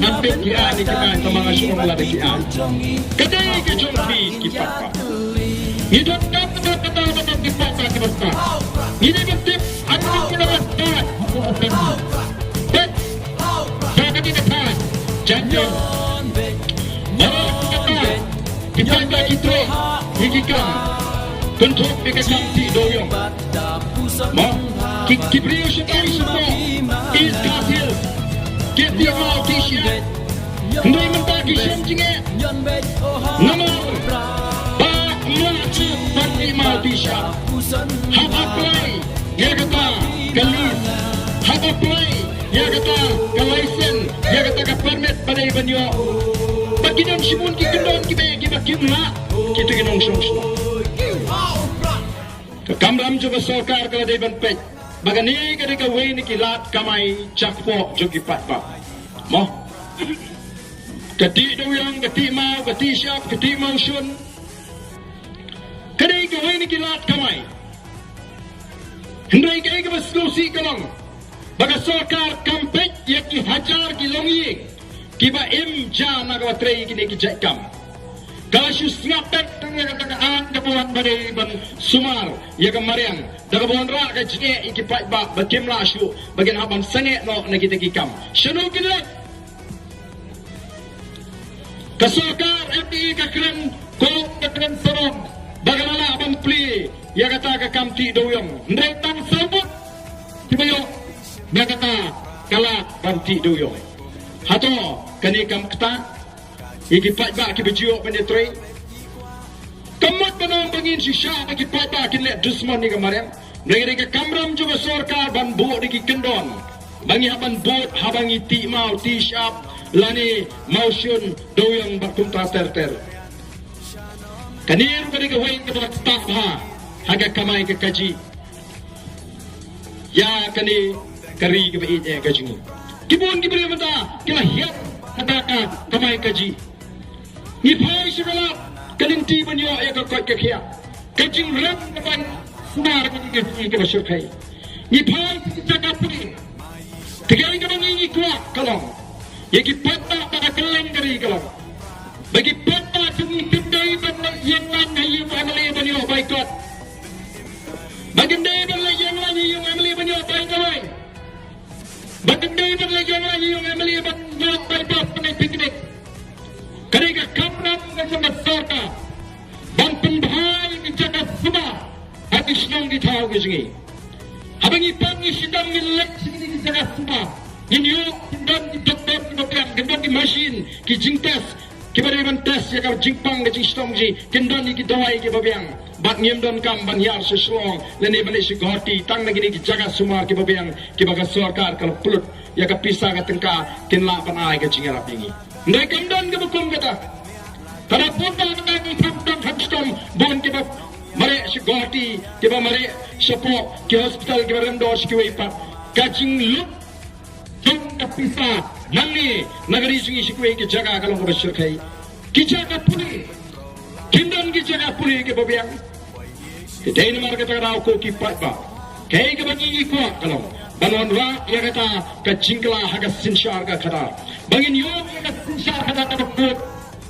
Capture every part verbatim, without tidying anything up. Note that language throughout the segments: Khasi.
Ngan peit ki aiñ ki man, tang ma nga shu ong lada ki aiñ. Ka dei ka jong phi ki paidbah. Ngi donkam kata kata kata ki paidbah kiba stad. Ngi dei ban tip, ano kino ba stad. Peit. Ba kane ka thaiñ. Jan jong. Ba kata. Ki paidbah ki trei ïa ki kam. Kynthup ïa ka kam tih dewiong. Mo, ki, ki briew sha tai sha pdeng East Khasi Hills ki tih maw tih shyiap. Hynrei mynta ki shem jingeh. Namar ba ym lah shuh ban tih maw tih shyiap. Hap apply ïa kata ka lease, hap apply ïa kata ka license, ïa kata ka permit ba dei ban ïoh. Bad ki don shibun ki kyndon kiba, kiba kim lah, kito ki nongshong shnong. Ka kamram jong ka sorkar ka la dei ban peit ba kane ka dei kawei na ki lad kamai jakpoh jong ki paidbah. Mo, ka tih dewiong, ka tih maw, ka tih shyiap, ka tih mawshun, ka dei kawei na ki lad kamai. Hynrei kaei kaba sngewsih ka long ba ka sorkar kam peit ïa ki hajar ki longïing kiba im ja na kaba trei kine ki jait kam. Ka la shu sngap beit tang ïa kata ka aiñ kaba wan ba dei ban sumar ïa ka mariang da kaba wanrah ka jingeh ïa ki paidbah ba kim lah shuh ba kin hap ban sangeh noh na kita ki kam. Shano kin leit? Ka sorkar M P E ka kren, ko ka kren parom ba ka la lah ban plie ïa kata ka kam tih dewiong. Hynrei tang saw ngut kiba ïoh ïa kata ka lad ban tih dewiong. Hato kane kam ktah ïa ki paidbah kiba ju ïoh ban ïatrei? Ka mut ban ong ba ngin shisha ba ki paidbah kin leh dusmon ïa ka mariang. Ngi dei ka kamram jong ka sorkar ban buh da ki kyndon ba ngi hap ban bud haba ngi tih maw tih shap lane mawshun dewiong bad kumta ter ter. Kane ruh ka dei kawei kaba ktah bha ha ka kamai ka kajih ïa kane ka ri kaba ïeit ka jong ngi. Ki bun ki briew mynta ki la hiar ha ka kamai kajih. Ngi phai sha ka lad ka lynti ban ïoh ïa ka koit ka khiah, ka jingrem ka ban sumar ka jingïaseng kaba shyrkhei. Ngi phai sha ka jaka pule. Te kaei kaba ngi ngi kwah ka long ïa ki paidbah ba ka kylleng ka ri ka long ba ki paidbah jong ngi kin dei ban leit ïeng lang ha ïing u M L A ban ïoh boycott. Ba kin dei ban leit ïeng lang ha ïing u M L A ban ïoh bai dawai. Ba kin dei ban leit ïeng lang ha ïing u M L A ban ïoh bai bad ban leit picnic. Ka dei ka kamram ka jong ka sorkar ban pynbha ïa ki jaka sumar ha ki shnong ki thaw ki jong ngi. Haba ngi pang ngi shitom ngi leit sha kine ki jaka sumar, ngin ïoh kin don ki doktor kiba biang, kin don ki machine, ki jingtest kiba dei ban test ïa ka jingpang ka jingshitom ki, kin don ïa ki dawai kiba biang. Bad ngim donkam ban hiar sha Shillong lane ban leit sha Guwahati, tang na kine ki jaka sumar kiba biang kiba ka sorkar ka la pynlut ïa ka pisa ka tyngka kin lah ban ai ka jingïarap ïa ngi. Hynrei kam don kaba kum kata. Ka da bun ba ka dang i tham tam tham stom bun kiba mareh sha Guwahati, kiba mareh shapoh ki hospital, kiba rem dor sha kiwei pat. Ka jinglut jong ka pisa nangne na ka ri jong ngi sha kiwei ki jaka ka long kaba shyrkhei. Ki jaka pule, kim don ki jaka pule kiba biang. Te dei namar kata ka daw ko ki paidbah, kaei kaba ngi ngi kwah ka long ban wanrah ïa kata ka jingkylla ha ka synshar ka khadar, ba ngin ïoh ïa ka synshar khadar kaba kut,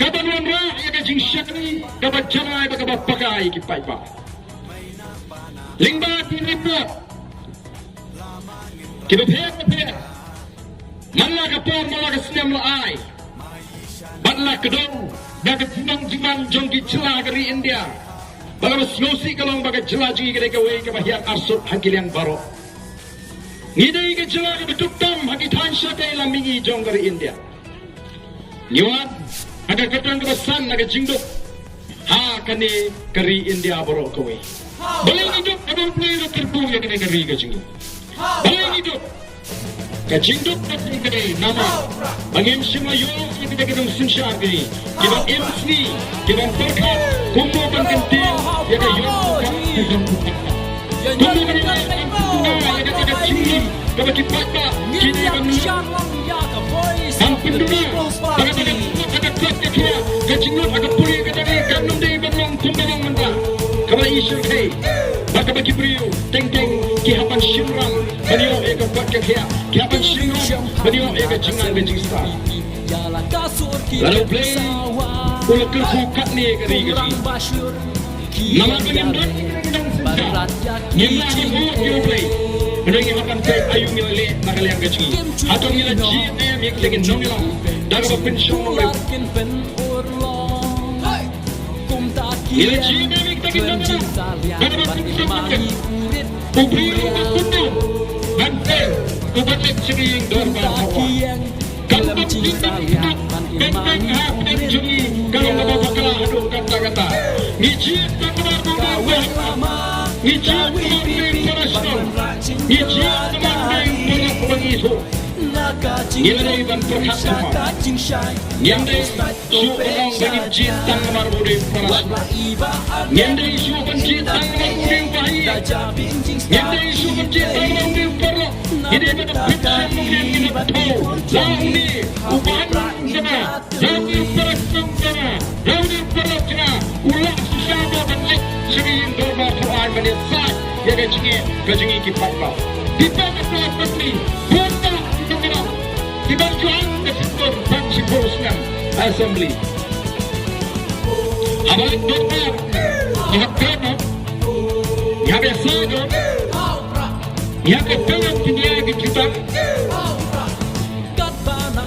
kaban wanrah ïa ka jingshakri kaba janai bad kaba paka ïa ki paidbah. Lyngba ki report kiba pher ba pher, man la ka por man la ka snem la ai bad la kdew da ka jingnong jingman jong ki jylla ka ri India. Ba kaba sngewsih ka long ba ka jylla jong ngi ka dei kawei kaba hiar arsut ha ki liang baroh. Ngi dei ka jylla kaba duk tam ha ki thaiñ shatei lam mihngi jong ka ri India. Ngi wan ha ka kyrteng kaba san na ka jingduk ha kane ka ri India baroh kawei. Balei ngi duk? Ka dei U Blei ruh u kyrkhu ïa kane ka ri ka jong ngi. Balei ngi duk? Ka jingduk ka jong ngi ka dei namar ba ngim shym la ïoh ïa kita ki nongsynshar ki, kiban im sngi, kiban pyrkhat kumno ban kyntiew ïa ka ïoh ka jong ka jong ka. Kumno ban ïoh ban pynduh ïa kata ka jingim kaba ki paidbah ki dei ban lut. Ban pynduh ïa kata ka jingim, kata ka koit ka khiah, ka jinglut ha ka pule, kata ka kam nym dei ban long kumba long mynta. Kaba i shyrkhei bad kaba ki briew teng teng ki hap ban shim ram ban ïoh ïa ka koit ka khiah, ki hap ban shim ram ban ïoh ïa ka jingnang ka jingstad. Lada U Blei u la kyrkhu katne ka ri ka jong ngi. Namar ba ngim don, ngim lah ban bud ïa U Blei. Hynrei ngi hap ban peit aïu ngi la leh na ka liang ka jong ngi. Hato ngi la jied ne em ïa kita ki nongïalam da kaba pynshong nongrim? Ngi la jied ne em ïa kita ki nongïalam da kaba pynshong nongrim? U briew uba kynduh ban peit, uba leit sha ka ïing dorbar Hawai. Kam dei jingtip benteng ha pdeng jong ngi ka long kaba bakla haduh katta katta. Ngi jied tang namar ba u dei u paras shnong. Ngi jied namar u dei u paras shnong. Ngi jied namar u dei u paralok uba ngi ithuh. Ngi la dei ban pyrkhat thymmai. Ngim dei shuh ban ong ba ngin jied tang namar ba u dei u paras shnong. Ngim dei shuh ban jied tang namar ba u dei u bahaïing. Ngim dei shuh ban jied tang namar ba u dei u paralok. Ngi dei ban pynshai nongrim, ngi dei ban thew. La une u bahaïing jong nga, la une u paras shnong jong nga, la une u paralok jong nga, u lah shisha ba ban leit sha ka ïing dorbar Hawai ban ïasaid ïa ka jingeh ka jong ngi ki paidbah. Phi peit ka por bad ngi, bun bah ki nongïalam kiba ju ai ka shyntur bad shiphew snem Assembly. Haba leit dorbar, ngi hap peit noh, ngi hap ïasaid noh, ngi hap ïa peit noh ki nia ki jutang.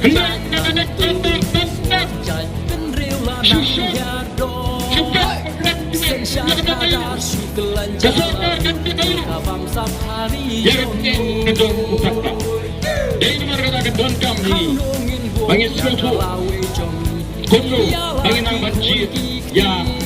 Hynrei na ka net kan dur kan net. Shu shu. Shu peit. Ka sorkar kan peit. Ïa ka net ka dur u paidbah. Dei namar kata ka donkam hi. Ba ngin sngewthuh kumno ba ngin nang ban jied ïa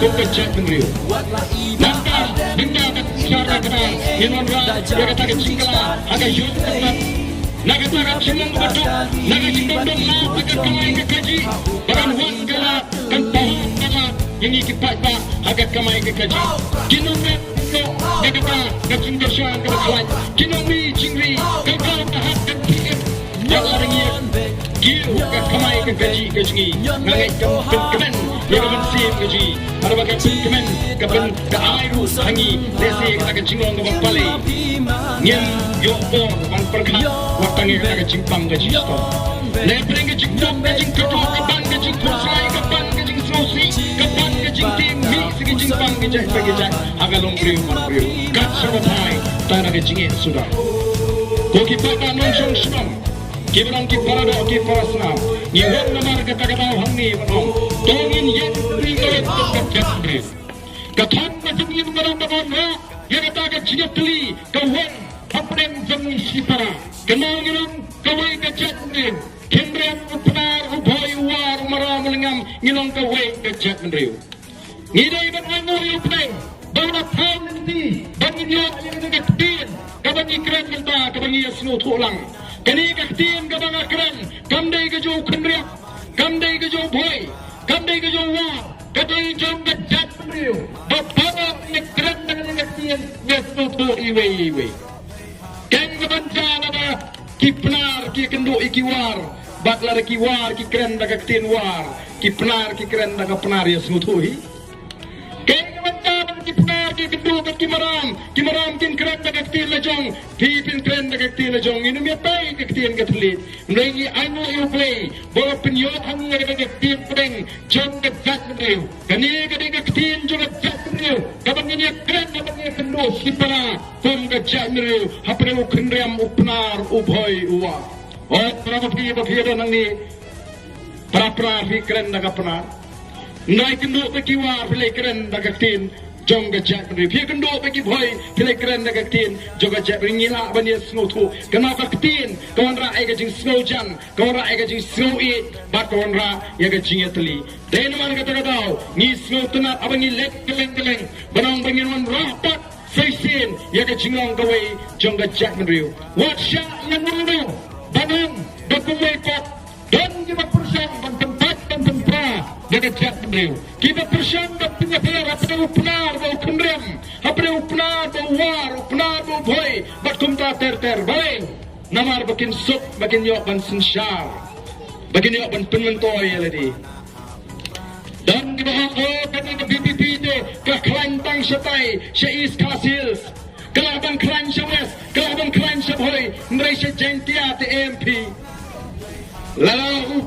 kum ka jaitbynriew. Nangta mynta ka shara kata ngin wanrah ïa kata ka jingkylla ha ka ïing ka sem, na kata ka jinglong kaba duk, na ka jingdon dong ha ka kamai ka kajih, ba kan wan kylla, kan pynkylla ïa ngi ki paidbah ha ka kamai ka kajih. Ki nongrep ki ïoh ïa kata ka jingkyrshan kaba khlaiñ, ki nongri jingri, ka khaw ka hat kan pyrshah. Wat la ryngiet, kiew ka kamai ka kajih ka jong ngi, nga ngeit ka pynkmen ïa ka mynsiem ka jong ngi. Haba ka pynkmen, ka pyn, ka ai ruh ha ngi lehse kata ka jinglong kaba balei ngim ïoh por ban pyrkhat wat tang ïa kata ka jingpang ka jingshitom. Lehse ka jingduk, ka jingkyrduh, ka ban ka jingkhuslai, ka ban ka jingsngewsih, ka ban ka jingtieng mih sha ki jingpang ki jait pa ki jait ha ka longbriew manbriew. Kat shaba phai tang da ka jingeh suda. Ko ki paidbah nongshong shnong, kiba long ki paradoh ki parasnam, ngi wan namar kata ka daw hangne ban ong, to ngin ïeng ri ka ri ka ka ka ka. Ka thong ka jong ngi ka long kaba wanrah ïa kata ka jingïatylli ka wan hapdeng jong ngi shipara. Kynmaw ngi long kawei ka jaitbynriew, khynriam, u Pnar, u Bhoi, u War, u Maram, u Lyngngam, ngi long kawei ka jaitbynriew. Ngi dei ban ai nguh ïa U Blei ba u la thaw lynti ba ngin ïoh ïa kane ka ktien kaba ngi kren mynta, kaba ngi ïa sngewthuh lang. Kane ka ktien kaba nga kren kam dei ka jong u Khynriam, kam dei ka jong u Bhoi, kam dei ka jong u War, ka dei jong ka jaitbynriew. Ba baroh ngi kren da kane ka ktien, ngi sngewthuh iwei ïa iwei. Kane ka bynta lada ki Pnar ki kynduh ïa ki War, bad lada ki War ki kren da ka ktien War, ki Pnar ki kren da ka Pnar, ïa sngewthuh hi. Kane ka bynta lada ki Pnar ki kynduh bad ki Maram, ki Maram kin kren da ka ktien la jong, phi phin kren da ka ktien la jong, ngin ym ïatai ka ktien ka thylliej. Hynrei ngi ai nguh ïa U Blei ba u la pynïoh ha ngi ïa ka ktien pdeng jong ka jaitbynriew. Kane ka dei ka ktien jong ka jaitbynriew kaba ngin ïa kren, kaba ngin ïa kynduh shipara kum ka jaitbynriew, hapdeng u Khynriam, u Pnar, u Bhoi, u War. O para maphi, ba phi don hangne, para Pnar phi kren da ka Pnar. Hynrei kynduh bad ki War phi la kren da ka ktien jong ka jaitbynriew. Phi kynduh bad ki Bhoi phi la kren da ka ktien jong ka jaitbynriew. Ngi lah ban ïa sngewthuh. Kane ka ktien ka wanrah ïa ka jingsngewjan, ka wanrah ïa ka jingsngewieit, bad ka wanrah ïa ka jingïatylli. Dei namar kata ka daw ngi sngewtynnat haba ngi leit kylleng kylleng ban ong ba ngin wanrah pat sa shisien ïa ka jinglong kawei jong ka jaitbynriew. Wat shah ïa nongno ban ong ba kumwei pat. Don kiba pyrshang ban pynpait ban pynpra ïa ka jaitbynriew. Kiba pyrshang ban pynïapher hapdeng u Pnar bad u Khynriam, hapdeng u Pnar bad u War, u Pnar bad u Bhoi, bad kumta ter ter. Balei? Namar ba kin suk, ba kin ïoh ban synshar, ba kin ïoh ban pynmyntoi ïa lade. Don kiba ong, oh, kane ka V P P te ka khlaiñ tang shatai sha East Khasi Hills. Ka lah ban khlaiñ sha West, ka lah ban khlaiñ sha Bhoi, hynrei sha Jaintia te em phi? Lada u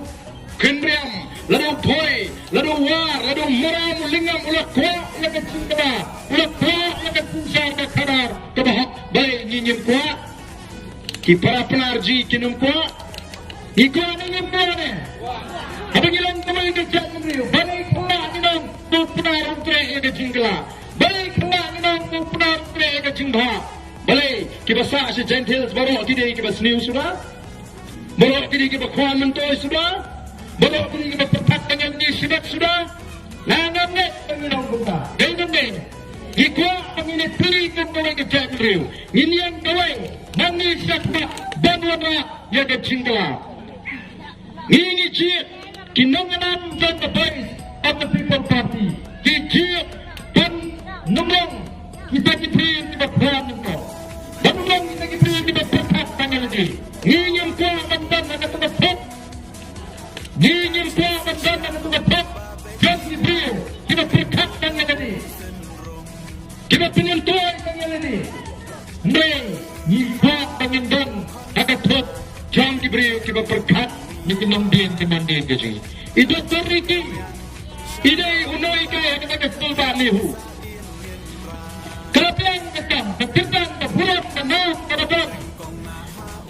Khynriam, lada u Bhoi, lada u War, lada u Maram, u Lyngngam u la kwah ïa ka jingkylla, u la kwah ïa ka synshar ka khadar kaba hok, balei ngi ngim kwah? Ki para Pnar ji kin ym kwah? Ngi kwah ne ngim kwah ne? Haba ngi long kawei ka jaitbynriew, balei khlem ngi long ba u Pnar un treh ïa ka jingkylla? Balei khlem ngi long ba u Pnar un treh ïa ka jingbha? Balei kiba sah sha Jaintia Hills baroh ki dei kiba sniew suda? Baroh ki dei kiba khwan myntoi suda? Baroh ki dei kiba pyrkhat tang ïa lade shimet suda? Nga ngam ngeit ba ngi long kumta. Dei namar ngi kwah ba ngin ïatylli kum kawei ka jaitbynriew. Ngin ïeng kawei, ma ngi shakhmat ban wanrah ïa ka jingkylla. Ngi ngi jied ki nongïalam jong ka Voice of the People Party. Ki jied ban ym long kita ki briew kiba khwan myntoi, ban ym long kita ki briew kiba pyrkhat tang ïa lade. Ngi ngim kwah ban don ha kata ka pop. Ngi ngim kwah ban don ha kata ka pop jong ki briew kiba pyrkhat tang ïa lade, kiba pynmyntoi tang ïa lade. Hynrei ngi kwah ba ngin don ha ka pop jong ki briew kiba pyrkhat ïa ki nongdien ki mandien ka jong ngi. I Doctor Ricky, I dei u nonghikai ha kata ka skul bah NEHU. Ka la biang ka kam, ka kyrdan, ka burom, ka nam, ka la don.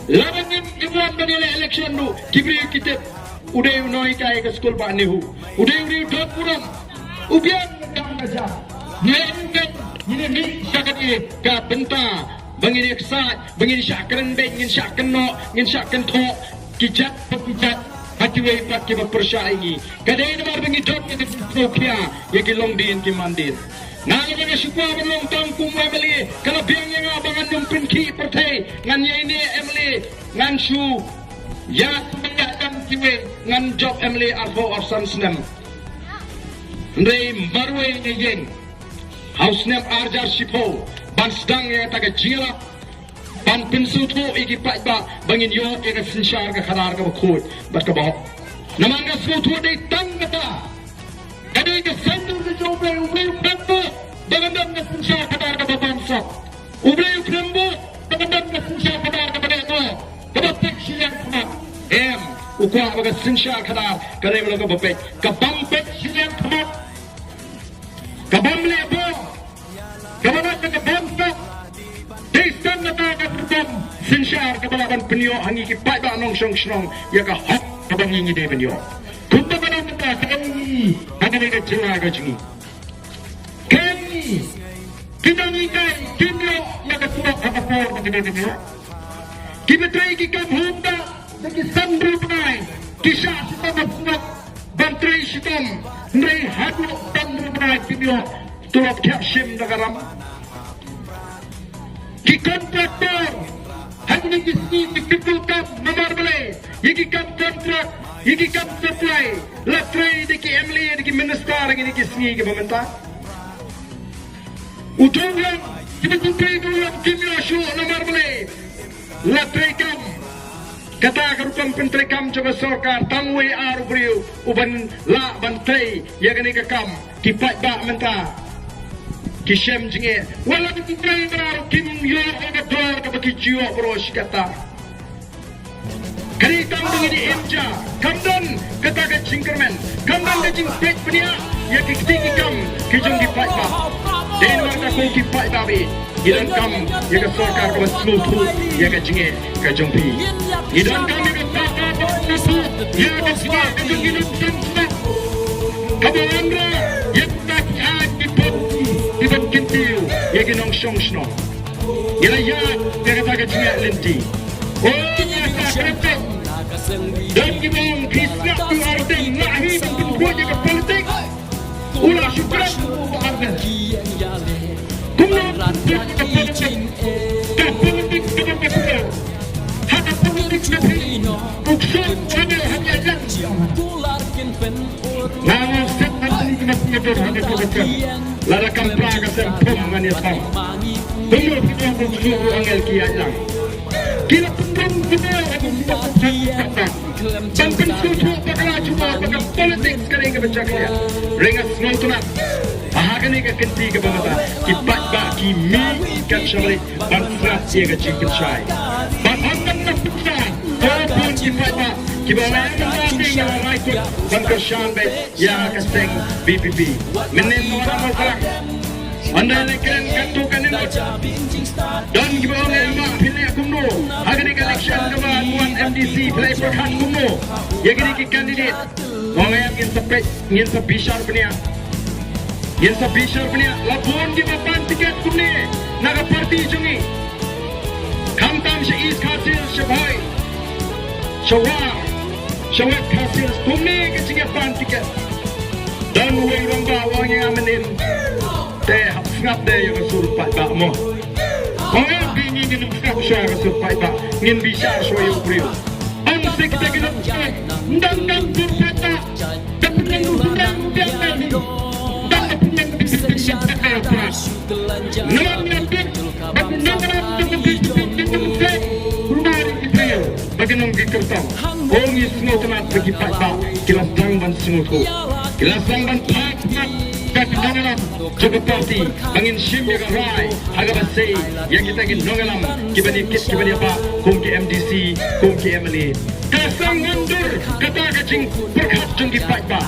Lada ngim, ngim wan ban ïaleh election ruh, ki briew ki tip u dei u nonghikai ka skul bah NEHU. U dei u briew don burom. U biang ka kam ka jam. Ngi ïa u kan, ngi ïa mih sha kane ka bynta ba ngin ïa ksaid, ba ngin shah kren beiñ, ngin shah kynnoh, ngin shah kynthoh ki jait pa ki jait ha kiwei pat kiba pyrshah ïa ngi. Ka dei namar ba ngi don ïa ka jingsngewkhia ïa ki longdien ki mandien. Nga la dang shu kwah ban long tang kum u MLA, ka la biang ïa nga ba ngan ym pynkhih pyrthei, ngan ïaineh MLA, ngan shu ïa sngewbha ïa kiwei, ngan jop MLA arphew arphew san snem. Hynrei marwei nga ïeng ha u snem ar hajar shiphew ban sdang ïa kata ka jingïalap ban pynsngewthuh ïa ki paidbah ba ngin ïoh ïa ka synshar ka khadar kaba khuid bad kaba hok. Namar nga sngewthuh dei tang kata ka dei ka saiñdur ka jong U Blei, U Blei u khlem buh ba ngan don ka synshar khadar kaba bamsap. U Blei u khlem buh ba ngan don ka synshar khadar kaba dei noh, kaba peit shiliang khmat. Em, u kwah ba ka synshar khadar ka dei ba long kaba peit, ka bym peit shiliang khmat, ka bym leh bor, kaba long kaba bamsap. Dei tang kata ka rukom synshar kaba lah ban pynïoh ha ngi ki paidbah nongshong shnong ïa ka hok kaba ngi ngi dei ban ïoh. Kumba ka long kata ka ngi ha kane ka jylla ka jong ngi. Ka ngi ki nonghikai kim ïoh ïa ka surok ha ka por ba ki dei ban ïoh. Kiba trei ki kam home da da ki san hynriew bnai ki shah shitom ha surok ban trei shitom, hynrei haduh san hynriew bnai kim ïoh tulop thiah shim da ka ram. Ki contractor ha kine ki sngi ki kyntu kam namar balei ïa ki kam contract, ïa ki kam supply la trei da ki MLA da ki minister ha kine ki sngi kiba mynta. U dong lang kiba trei dong lang kim ïoh shuh namar balei la trei kam. Kata ka rukom pyntrei kam jong ka sorkar, tang uwei ar u briew uban lah ban trei ïa kane ka kam. Ki paidbah mynta ki shem jingeh. Wat la ki trei mynta ruh kim ïoh ïa ka dor kaba ki ju ïoh baroh shi katta. Ka dei tang ba ngi dei im ja, kam don kata ka jingkyrmen, kam don ka jingpeit bniah ïa ki kti ki kam ki jong ki paidbah. Dei namar kata ko ki paidbah, ngi donkam ïa ka sorkar kaba sngewthuh ïa ka jingeh ka jong phi. Ngi donkam ïa ka sorkar kaba sngewthuh ïa ka jingeh ka jong ki nongshong shnong, kaba wanrah ïa kita ki aiñ ki pop kiban kyntiew ïa ki nongshong shnong. Ngi la ïaid ïa kata ka jingïaid lynti. O, ngi la sah kyrpang. Don kiba ong ki sngap tu ar deng, lah hi ban pynkhuid ïa ka politics. U la shu kren u ba ar deng. Kumno pynkhuid ïa ka politics? Ka politics ka dang ka pynlong. Ha ka politics ka pynlong. U ksuid u angel ha ka ïaid lang. Nga ong set na tini kena pengatur ha ka kata. Lada kam pra ka sem pum ngan ïa tam. Kumno phi ong u ksuid u angel ki ïaid lang. Ki la pynrung kumno ha ka kata. Ban pynsngewthuh ba ka la jubor ba ka politics ka dei kaba jakhlia. Hynrei nga sngewtynnat ba ha kane ka kynti kaba mynta ki paidbah ki mih kat sha marwei ban sngap ïa ka jingpynshai. Bad ym tang na pynshai, ko bun ki paidbah kiba wan na ka seng ïa la rai kut ban kyrshan beit ïa ka seng VPP. Mynnin wan na Mawkyrwat, ynda la kren katto katne ngut, don kiba ong, "Em, ma phi leh kumno ha kane ka election kaba wan MDC, phi la pyrkhat kumno ïa kine ki candidate?" Ong, "Em, ngin sa peit, ngin sa bishar bniah. Ngin sa bishar bniah." La bun kiba pan tiket kumne na ka party jong ngi. Khamtam sha East Khasi Hills, sha Bhoi, sha War, sha West Khasi Hills, kumne ka jingïapan tiket. Don uwei u rangbah u ong ïa nga mynnin, te hap sngap de ïa ka sur paidbah mo. Ong, em, phi, ngi ngin ym sngap shuwa ïa ka sur paidbah, ngin bishar shuwa ïa u briew. Ong, te kita ki nongshong, ym don kam sur paidbah. Ka pynlong u sngewthuh u biang na hi. Tang ka pynlong u sngewthuh u biang na hi. Namar ngi la tip ba ki nongïalam jong ka VPP ki nongshong, kumne ki briew ba ki nong ki kyrtong. Ong, ngi sngewtynnat ba ki paidbah ki la sdang ban sngewthuh. Ki la sdang ban phai khmat ka ki nongïalam jong ka party ba ngin shim ïa ka rai ha kaba sei ïa kita ki nongïalam kiban ïa kit kiban ïa bah kum ki MDC, kum ki MLA. Ka sdang ngan dur kata ka jingpyrkhat jong ki paidbah.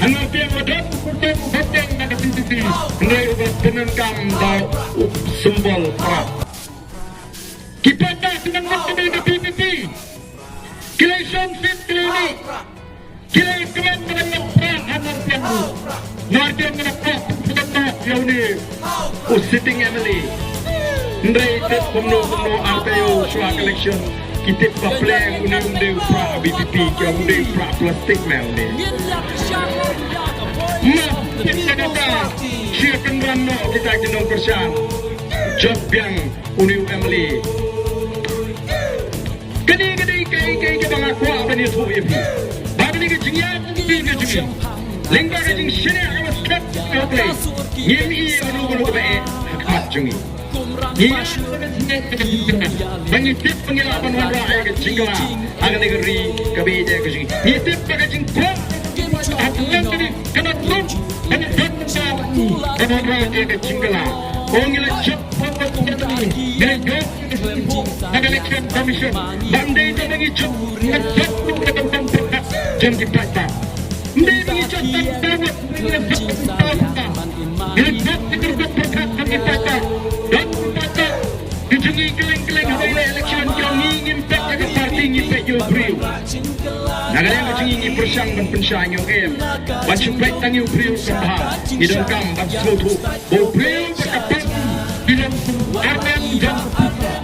Hangne te ba don pyrthei ba teng na ka P P P. Hynrei uba pyndonkam da u symbol prah. Ki paidbah ki nang mut ka P P P. Ki la shong sih ki la ni. Ki la kmen ka ban ïoh prah ha Nartiang. Nartiang ka la prah pyndonkam ïa une u sitting M L A. Hynrei tip kumno kumno ar taïew shuwa ka election. Ki tip ba pleng une um dei u prah B P P, ki ong u dei u prah plastik me une. Map tip ka data, shu kynran noh kita ki nongkyrshan. Jop biang une u M L A. Kane ka dei kaei kaei kaba nga kwah ban ïathuh ïa phi. Ba kane ka jingïaid ka jong ngi lyngba ka jingshaniah kaba skhem ïa U Blei, ngim ïohi ïa kano kano kaba eh ha khmat jong ngi. Ngi ïaid ba ngi tip ba ngi lah ban wanrah ïa ka jingkylla ha kane ka ri kaba ïeit ka jong ngi. Ngi tip ba ka jingkwah ha ka dei ka dei ka na trum ban ïa don ban wanrah ïa ka jingkylla. Ko ngi la jop ba ka jingkylla ngi la jop na ka Election Commission ban dei ka ba ngi jop na jop na ka bang pyrkhat jong ki paidbah. Dei ba ngi jop na ka bang pyrkhat jong ki paidbah. Ngi jop na ka bang pyrkhat jong ki paidbah. Don ki paidbah ki jong ngi kylleng kylleng haba ïaleh election ki ong ngi ngim peit ïa ka party, ngi peit ïa u briew. Na ka liang ka jong ngi ngi pyrshang ban pynshai, ngi ong em, ban shu peit tang ïa u briew kam bha. Ngi donkam ban sngewthuh ba u briew bad ka party ki long arngut jong ka pisa.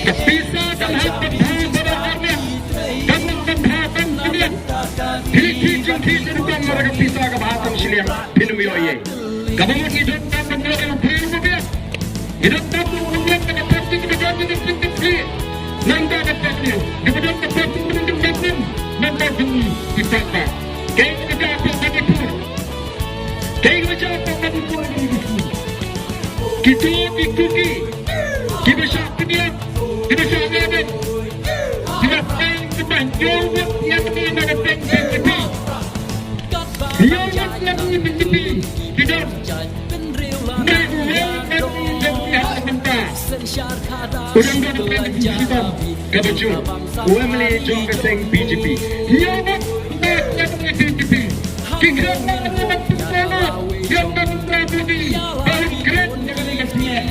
Ka pisa kan hap ban bha ban arngut, kan long ban bha ban shiliang. Phi, phi jingphi jingdukan marka pisa ka bha tang shiliang phin ym ïoh ei ei. Kaba mut ngi donkam ban ïoh ïa u briew ba biang. Ngi donkam ban ïoh ïa ka party kaba don ïa ka party. Nangta ka party kaba don ka party kaba don ka party. Nangta jong ngi ki paidbah. Kaei kaba jia hapoh Manipur? Kaei kaba jia hapoh Manipur? Kito ki Kuki kiba shah pynïap, kiba shah ngadep, kiba pang, kiba hynñiew ngut ïa kane na ka peng B J P. Hynñiew ngut ïa kane B J P ki don. Ngai uwei na kane jong ki ha ka bynta. U dang don peng B J P shitom kaba jur. U M L A jong ka seng B J P. Hynñiew ngut ïa kane B J P. Ki kren na kane ban pynpaw lut ïa u Narendra Modi ba un kren ïa kane ka jingeh.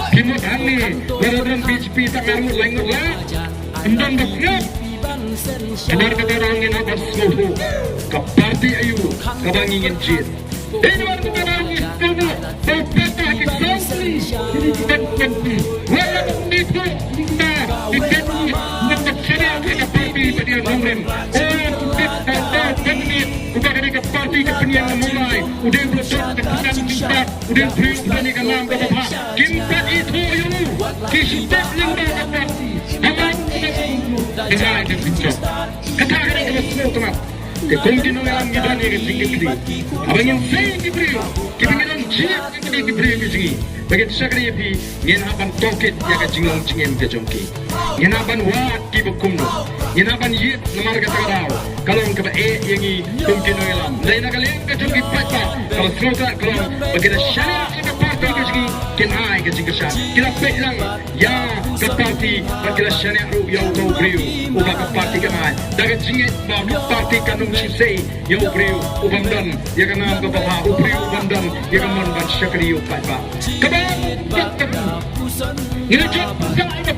Phi mut hangne lada don B J P tang ar ngut lai ngut la, ym don ba sngap. Namar kata daw ngin hap ban sngewthuh ka party aïu kaba ngi ngin jied. Dei namar kata daw ngi sngewthuh ba u peta ki saw tylli ki dei ki constituency. Wat la ba ngi ithuh ngi kynmaw ki dei ki nongshaniah ka party ba dei nongrim. O, ki dei ki constituency uba ka dei ka party ka pynïeng na Mawlai. U dei u briew uba don ka jingstad, u dei u briew uba don ïa ka nam kaba bha. Kim pat ithuh ïa u, ki shu tep lyngba ka party. Haba u dei u briew, ka dei ka jingstad. Kata ka dei kaba sngewtynnat. Te kum ki nongïalam ngi don ïa ka jingkitkhlieh. Haba ngin sei ïa ki briew kiba ngi don jied ïa kine ki briew ki jong ngi, ba kin shakri ïa phi, ngin hap ban tohkit ïa ka jinglong jingim ka jong ki. Ngin hap ban wad kiba kumno? Ngin hap ban ïit namar kata ka daw ka long kaba eh ïa ngi kum ki nongïalam. Hynrei na ka liang ka jong ki paidbah, kaba sngewtynnat ka long ba ki la shaniah ïa ka party ka jong ngi, kin ai ka jingkyrshan. Ki la peit lang ïa ka party bad ki la shaniah ruh ïa uto u briew uba ka party kan ai, da ka jingngeit ba ka party kan ym shu sei ïa u briew u bym don ïa ka nam kaba bha, u briew u bym don ïa ka mon ban shakri ïa u paidbah. Kaba ngi la jop pyrshah ïa ka